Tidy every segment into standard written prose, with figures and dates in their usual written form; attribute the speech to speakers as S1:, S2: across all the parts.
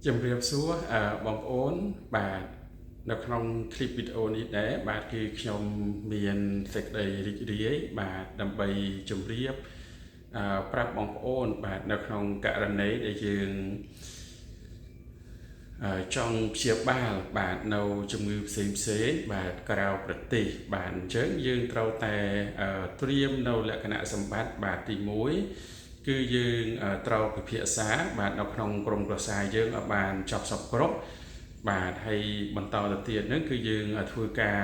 S1: ជំរាបសួរបងប្អូនបាទនៅក្នុងคลิปវីដេអូនេះដែរបាទគឺខ្ញុំមានសេចក្តីរីករាយបាទដើម្បីជម្រាបប្រាប់បងប្អូនបាទនៅក្នុងករណីដែលយើងចង់ព្យាបាលបាទនៅជំងឺផ្សេងផ្សេងបាទក្រៅប្រទេសបាទអញ្ចឹងយើងត្រូវតែត្រៀមនៅលក្ខណៈសម្បត្តិបាទទី1គឺយើងត្រូវពិភាក្សាបាទនៅក្នុងក្រុមគ្រួសារយើងឲ្យបានចប់សព្វគ្រប់បាទហើយបន្តទៅទៀតហ្នឹងគឺយើងធ្វើការ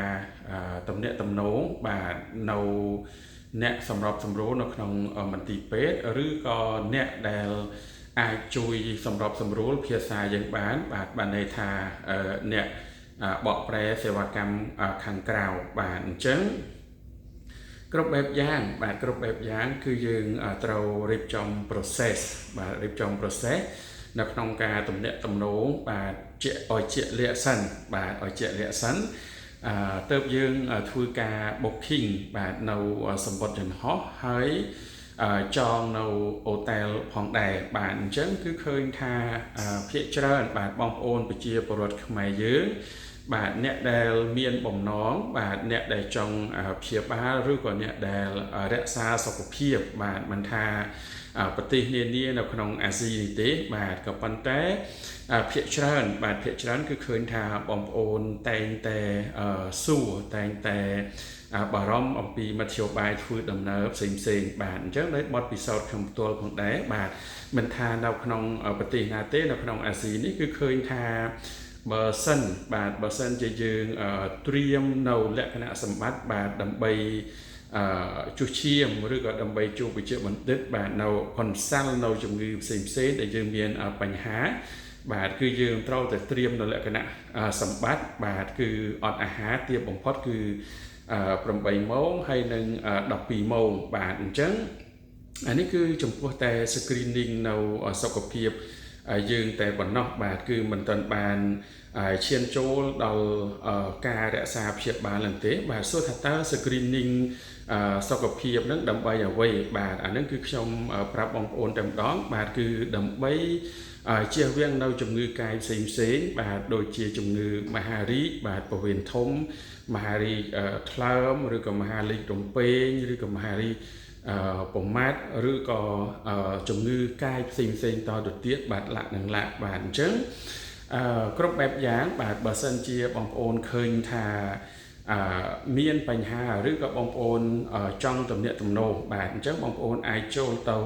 S1: ទំនាក់ទំនងបាទនៅអ្នកសម្របសម្រួលនៅក្នុងមន្ទីរពេទ្យឬក៏អ្នកដែលអាចជួយសម្របសម្រួលភាសាយើងបានបាទបានន័យថាអ្នកបកប្រែសេវាកម្មខាងក្រៅបាទអញ្ចឹងគ្រប់បែបយ៉ាងបាទគ្រប់បែបយ៉ាងគឺយើងត្រូវរៀបចំ process បាទរៀបចំ process នៅក្នុងការទំនាក់ទំនងបាទជាឲ្យជាក់លាក់សិនបាទឲ្យជាក់លាក់សិនអឺទៅយើងធ្វើការ booking បាទនៅសំបុត្រយន្តហោះហើយចងនៅអូតែលផងដែរបាទអញ្ចឹងគឺឃើញថាភាគច្រើនបាទបងប្អូនប្រជាពលរដ្ឋខ្មែរយើងបាទអ្នកដែលមានបំណងបាទអ្នកដែលចង់ព្យាបាលឬក៏អ្នកដែលរក្សាសុខភាពបាទមិនថាប្រទេសនានានៅក្នុងអាស៊ីនេះទេបាទក៏ប៉ុន្តែភាគច្រើនបាទភាគច្រើនគឺឃើញថាបងប្អូនតែងតែសួរតែងតែបារម្ភអំពីមធ្យោបាយធ្វើដំណើរផ្សេងផ្សេងបាទអញ្ចឹងដោយបទពិសោធន៍ខ្ញុំផ្ទាល់ផងដែរបាទមិនថានៅក្នុងប្រទេសណាទេនៅក្នុងអាស៊ីនេះគឺឃើញថាបើសិនបាទបើសិនជាយើងត្រៀមនៅលក្ខណៈសម្បត្តិបាទដើម្បីអឺជួសឈាមឬក៏ដើម្បីជួបវិជ្ជបណ្ឌិតបាទនៅ consult នៅជំងឺផ្សេងផ្សេងដែលយើងមានបញ្ហាបាទគឺយើងត្រូវតែត្រៀមនៅលក្ខណៈសម្បត្តិបាទគឺអត់អាហារទាបបំផុតគឺ8ម៉ោងហើយនិង12ម៉ោងបាទអញ្ចឹងអានេះគឺចំពោះតែ screening នៅសុខភាពយើងតែប៉ុណ្ណោះបាទគឺមិនទាន់បានឈានចូលដល់ការរក្សាព្យាបាលនឹងទេបាទសួរថាតើ screening សុខភាពនឹងដើម្បីអ្វីបាទអានឹងគឺខ្ញុំប្រាប់បងប្អូនតែម្ដងបាទគឺដើម្បីជៀសវាងនៅជំងឺកាយផ្សេងផ្សេងបាទដូចជាជំងឺមហារីកបាទពោះវៀនធំមហារីកថ្លើមឬក៏មហារីករំពេងឬក៏មហារីកប្រមាត់ឬក៏ជំងឺកាយផ្សេងផ្សេងតទៅទៀតបាទលាក់និងលាក់បាទអញ្ចឹងអឺគ្រប់បែបយ៉ាងបាទបើសិនជាបងប្អូនឃើញថាអឺមានបញ្ហាឬក៏បងប្អូនចង់ទំនាក់ទំនងបាទអញ្ចឹងបងប្អូនអាចចូលទៅ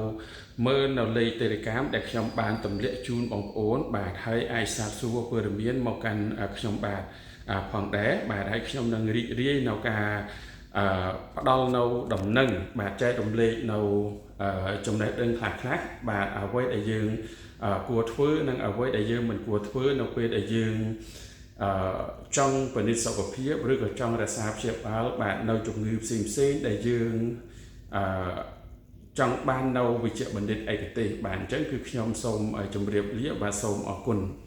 S1: មើលនៅលេខ Telegram ដែលខ្ញុំបានទម្លាក់ជូនបងប្អូនបាទហើយអាចសាកសួរព័ត៌មានមកកាន់ខ្ញុំបាទផងដែរបាទហើយខ្ញុំនឹងរីករាយនៅការអឺផ្ដល់នៅដំណឹងបាទចែករំលែកនៅចំណេះដឹងខ្លះខ្លះបាទអ្វីដែលយើងគួរធ្វើនិងអ្វីដែលយើងមិនគួរធ្វើនៅពេលដែលយើងអឺចង់ពិនិត្យសុខភាពឬក៏ចង់រក្សាព្យាបាលបាទនៅជំងឺផ្សេងផ្សេងដែលយើងអឺចង់បាននៅវិជ្ជបណ្ឌិតឯកទេសបាទអញ្ចឹងគឺខ្ញុំសូមជម្រាបលាបាទសូមអរគុណ។